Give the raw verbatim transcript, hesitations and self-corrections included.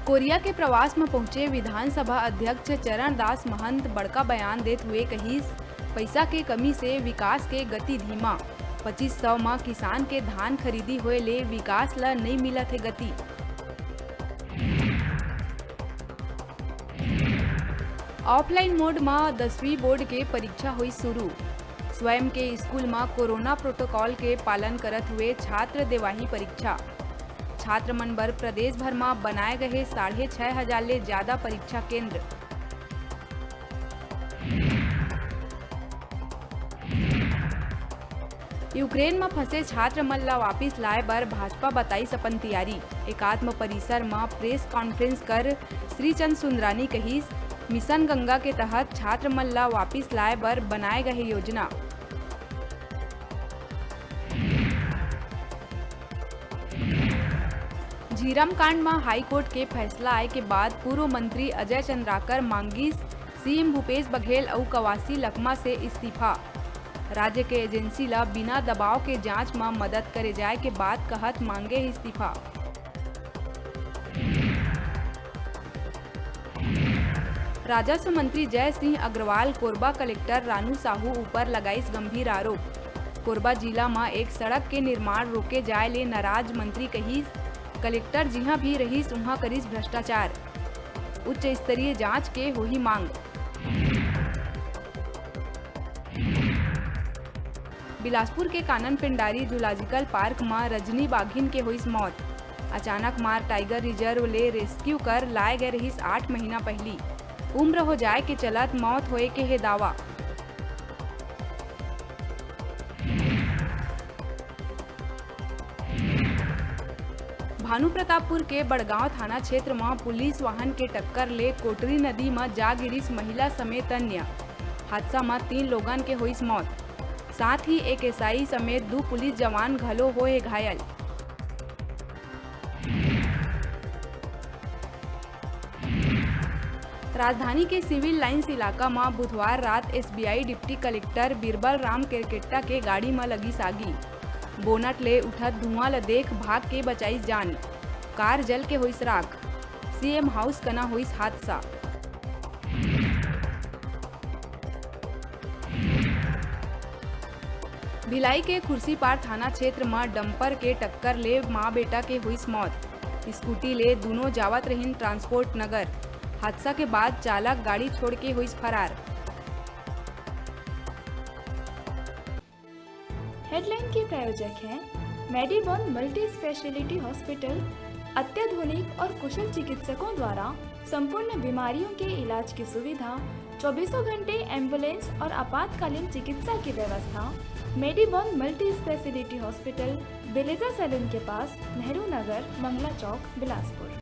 कोरिया के प्रवास म पहुंचे विधानसभा अध्यक्ष चरणदास महंत बड़का बयान देत हुए कहिस, पइसा के कमी से विकास के गति धीमा। पच्चीस सौ म किसान के धान खरीदी होए ले विकास ल नइ मिलत हे गति। ऑफलाइन मोड म दसवीं बोर्ड के परीक्षा होई शुरू। स्वयं के स्कूल म कोरोना प्रोटोकॉल के पालन करत हुए छात्र देवाही परीक्षा। छात्र मन बर प्रदेश भर म बनाए गए साढ़े छह हजार ले ज्यादा परीक्षा केंद्र। यूक्रेन म फंसे छात्र मन ला वापिस लाए बर भाजपा बताइस अपन तियारी। एकात्म परिसर म प्रेस कॉन्फ्रेंस कर श्रीचंद सुंदरानी कहिस, मिशन गंगा के तहत छात्र मन ला वापिस लाए बर बनाए गए योजना। झीरम कांड म हाईकोर्ट के फैसला आए के बाद पूर्व मंत्री अजय चंद्राकर मांगिस सीएम भूपेश बघेल अउ कवासी लखमा से इस्तीफा। राज्य के एजेंसी ल बिना दबाव के जांच म मदद करे जाए के बात कहत मांगे इस्तीफा। राजस्व मंत्री जय सिंह अग्रवाल कोरबा कलेक्टर रानू साहू ऊपर लगाइस गंभीर आरोप। कोरबा जिला म एक सड़क के निर्माण रोके जाए ले नाराज मंत्री कहिस, कलेक्टर जिहां भी रहिस, उहां करिस भ्रष्टाचार। उच्च स्तरीय जांच के होही मांग। बिलासपुर के कानन पेंडारी जूलॉजिकल पार्क म रजनी बाघिन के होइस मौत। अचानक मार टाइगर रिजर्व ले रेस्क्यू कर लाए गए रहिस आठ महीना पहिली। उम्र हो जाए के चलत मौत होए के हे दावा। भानुप्रतापपुर के बड़गांव थाना क्षेत्र म पुलिस वाहन के टक्कर ले कोटरी नदी म जा गिरिस महिला समेत अन्य। हादसा म तीन लोगन के होइस मौत। साथ ही एक एसआई समेत दू पुलिस जवान घलो होए घायल। राजधानी के सिविल लाइंस इलाका म बुधवार रात SBI deputy collector Birbal Ram Kerketta के गाड़ी म लगिस आगी। बोनट ले उठत धुआं ल देख भाग के बचाइस जान। कार जल के होइस राख। सीएम हाउस कना होइस हादसा। भिलाई के खुर्सीपार थाना क्षेत्र म डंपर के टक्कर ले मां बेटा के होइस मौत। स्कूटी ले दूनों जावत रहिन ट्रांसपोर्ट नगर। हादसा के बाद चालक गाड़ी छोड़ के होइस फरार। हेडलाइन के प्रायोजक हैं मेडीबॉन मल्टी स्पेशलिटी हॉस्पिटल। अत्याधुनिक और कुशल चिकित्सकों द्वारा संपूर्ण बीमारियों के इलाज की सुविधा, चौबीसों घंटे एम्बुलेंस और आपातकालीन चिकित्सा की व्यवस्था। मेडीबॉन मल्टी स्पेशलिटी हॉस्पिटल, बेलेजा सैलून के पास, नेहरू नगर, मंगला चौक, बिलासपुर।